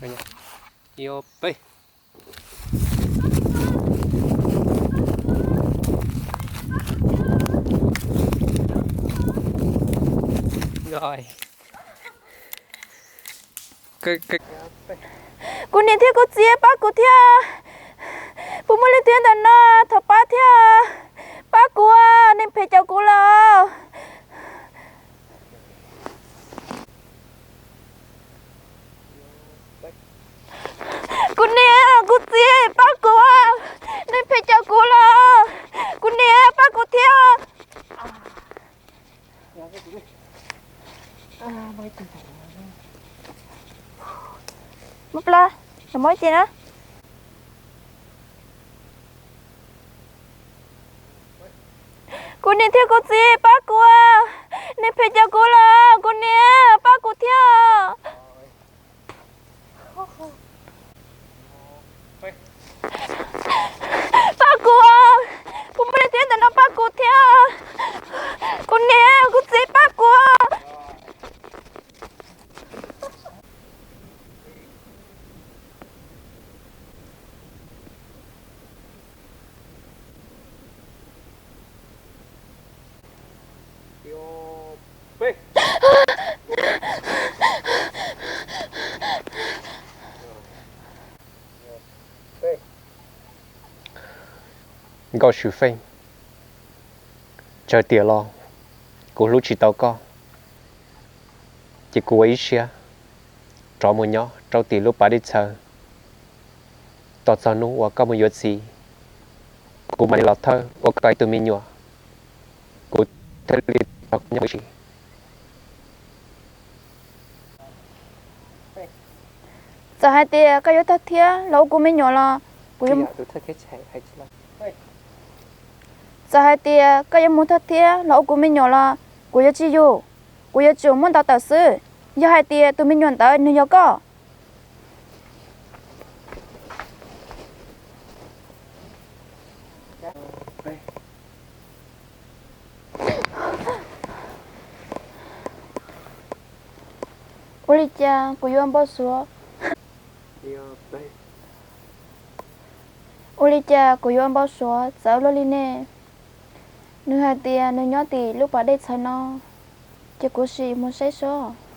Ib, ob, peb. Kuv niam thiab kuv txiv, pab kuv thiab. Puas muaj leej twg ntawm no, thov pab thiab. Pab kuv, neeg phem caum kuv lawm. Kuv niam, kuv txiv, pab kuv, neeg phem caum kuv lawm. Kuv niam, pab kuv thiab. Mob plab, mob ib ce na. Kuv niam thiab kuv txiv, pab kuv, neeg phem caum kuv lawm. Kuv niam, pab kuv thiab. Pab kuv, puas muaj leej twg ntawm no pab kuv thiab. Kuv niam, kuv txiv, pab kuv. Nkauj Swm Feej, tsawg tiam los kuv hlub tsis tau koj, ces kuv ua ib siab rov mus nyob rau tim lub pas dej txhawv. Tos txog hnub uas koj mus yuav txiv, kuv mam li los thawj ua koj ib tug me nyuam, kuv thiaj li rov nyob ib sim. Txawm hais tias koj yuav thawj thiab los ua kuv me nyuam los kuv, txawm hais tias koj yuav mus thawj thiab los ua kuv me nyuam los kuv yuav tsis yug, kuv yuav tsum muab ntaus tawm xwb. Yog hais tias tus me nyuam ntawd nws yog koj, ua li cas kuv yuav npau suav, ua li cas kuv yuav npau suav txawv luaj li ne? Nws hais tias nws nyob tim lub pas dej txhawv no, ces kuv sim mus saib seb.